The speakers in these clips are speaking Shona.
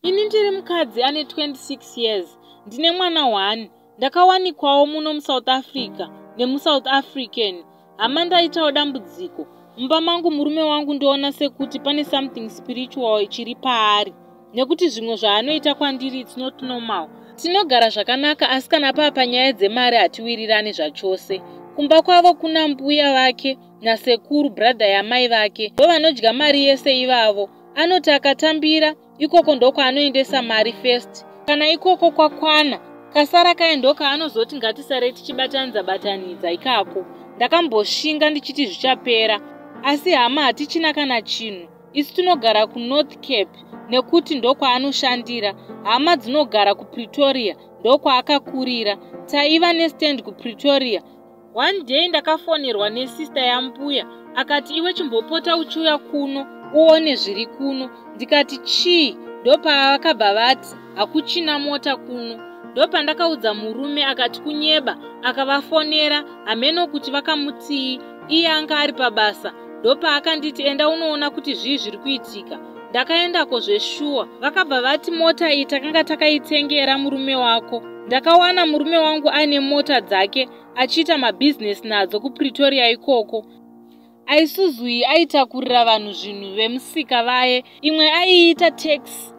Ini ndiri mukadzi ane 26 years, ndine mwana 1. Ndakawanikwawo muno muSouth Africa nemuSouth African. Hama, ndaitawo dambudziko mumba mangu. Murume wangu ndoona sekuti pane something spiritual chiri paari, nekuti zvimwe zvaanoita kwandiri, it's not normal. Tinogara zvakanaka, asi kana paa panyaya dzemari hatiwirirani zvachose. Kumba kwavo kuna mbuya vake nasekuru, brother yamai vake, ndo vanodya mari yese ivavo. Anoti akatambira ikoko ndokwaanoendesa mari first. Kana ikoko kwakwana, kasara kaye ndokaanozoti ngatisare tichibatanidza batanidza ikako. Ndakamboshinga ndichiti zvichapera, asi hama, hatichina kana chinhu. Isu tinogara kuNorth Cape nekuti ndokwaanoshandira. Hama dzinogara kuPretoria, ndokwaakakurira. Taiva nestand kuPretoria. One day ndakafonerwa nesister yambuya, akati, "Iwe, chimbopota uchiuya kuno uone zviri kuno." Ndikati, "Chii?" Ndopaakabva vati hakuchina mota kuno. Ndopandakaudza murume, akati kunyeba. Akavafonera, hameno kuti vakamutii. Iye anga ari pabasa. Ndopaakanditi, "Enda unoona kuti zvii zviri kuitika." Ndakaendako zveshuwa. Vakabva vati, "Mota iyi takanga takaitengera murume wako." Ndakawana murume wangu aine mota dzake achiita mabhizinesi nadzo kuPretoria ikoko. Isuzu iyi aitakurira vanhu zvinhu vemusika vaye, imwe aiita taxi.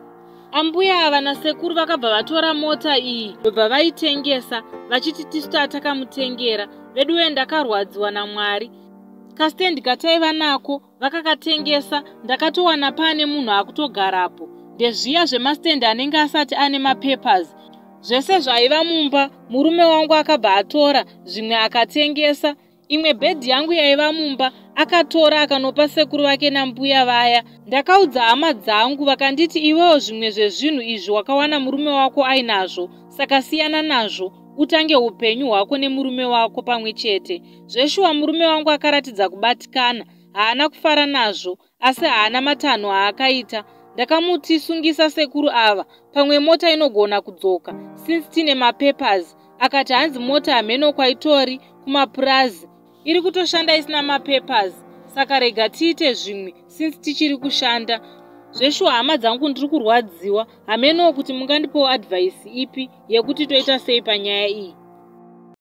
Ambuya ava nasekuru vakabva vatora mota iyi, ndobva vaitengesa vachiti tisu tatakamutengera. Veduwe, ndakarwadziwa namwari. Kastendi kataiva nako vakakatengesa. Ndakatowana paane munhu akutogarapo, ndezviya zvemastendi anenge asati ane mapapers. Zvese zvaiva mumba murume wangu akabva atora zvimwe akatengesa. Imwe bhedhi yangu yaiva mumba akatora, akanopa sekuru vake nambuya vaya. Ndakaudza hama dzangu, vakanditi, "Iwewo zvimwe zvezvinhu izvi wakawana murume wako ainazvo, saka siyana nazvo, utange upenyu hwako nemurume wako pamwe chete." Zveshuwa murume wangu akaratidza kubatikana, haana kufara nazvo, asi haana matanho aakaita. Ndakamuti, "Sungisa sekuru ava, pamwe mota inogona kudzoka since tine mapapers." Akati hanzi mota hameno kwaitori kumapurazi, iri kutoshanda isina mapapers, saka rega tiite zvimwe since tichiri kushanda. Zveshuwa hama dzangu, ndiri kurwadziwa. Hamenowo kuti mungandipowo advice ipi yekuti toita sei panyaya iyi.